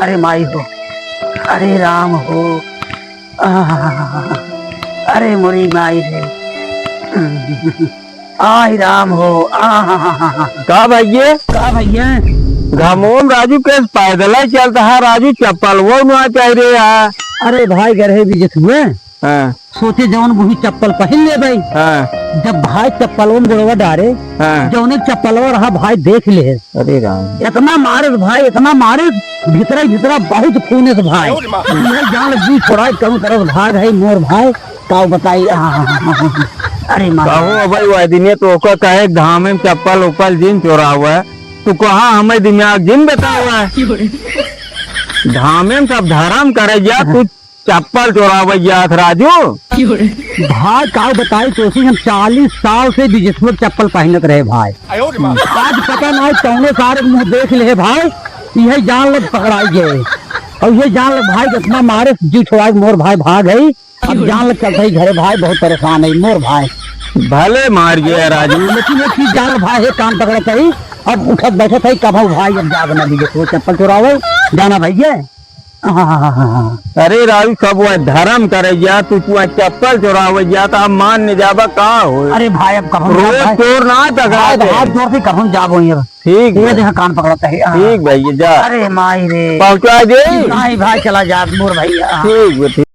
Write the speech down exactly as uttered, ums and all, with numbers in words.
अरे माई हो, अरे राम हो, आह, अरे मोरी माई रे, आह राम हो, आह। का भइया? का भइया? घमोम राजू के पैदल ही चलता है राजू, चप्पल वो ना चाहिए यार। अरे भाई, गरहे भी जित हुए। हाँ। सोचे जौन बुही चप्पल पहिन ले भाई। हाँ। जब भाई चप्पलवा में गोड़वा डारे, हाँ। जौने चप्पलवा रहा भाई देख ले। अरे राम। इतना मारे भाई, इतना मारे, भीतरा ही भीतरा बहुत खून है भाई। अरे माँ। यह जान जी छोड़ा कौन तरफ भाग है मोर भाई, का बताई। हाँ, हाँ, हाँ, हाँ, हाँ। अरे माँ। कहो भाई, वह दिने तो ओका कहे घामे में चप्पल उप्पल जिन चोरावा है, तू कहा हमें दिमाग जिन बतावा है। घामे में सब धर्म करे जा, तू चप्पल चोरावे जात राजू। भाई, का बताई तोसी, हम चालीस साल से बिजनेस में चप्पल पहनत रहे भाई। आज पता नहीं कौने सारे मुंह देख ले भाई, यही जान लग पकड़ाई गए। और ये जान लग भाई, जितना मारे जी छोड़ा मोर भाई भाग है। अब जान लग चलता ही घरे भाई, बहुत परेशान है मोर भाई। भले मार गया राजू। लेकिन एक चीज जान लग भाई, एक काम पकड़ता ही, अब उठत बैठत है कब भाई, अब जाब ना बिजनेस में चप्पल चोरावे जाना भइया। हाँ, हाँ, हाँ, हाँ, हाँ। अरे राजू, सब वह धर्म करे जा, तू, तू वह चप्पल चोरावे जा, तो हम मान नहीं जाबा का हो। अरे भाई, अब कब हम रोज जाब भाई? तोर ना टकरा भाई, के। हाथ जोड़ के कब हम जाब वहीं अब? ठीक ये बा। देखा कान पकड़ता है। हाँ। ठीक भइया, जा। अरे माई रे। पहुँचा दे। नहीं भाई, चला जा मोर भइया। ठीक बा, ठीक।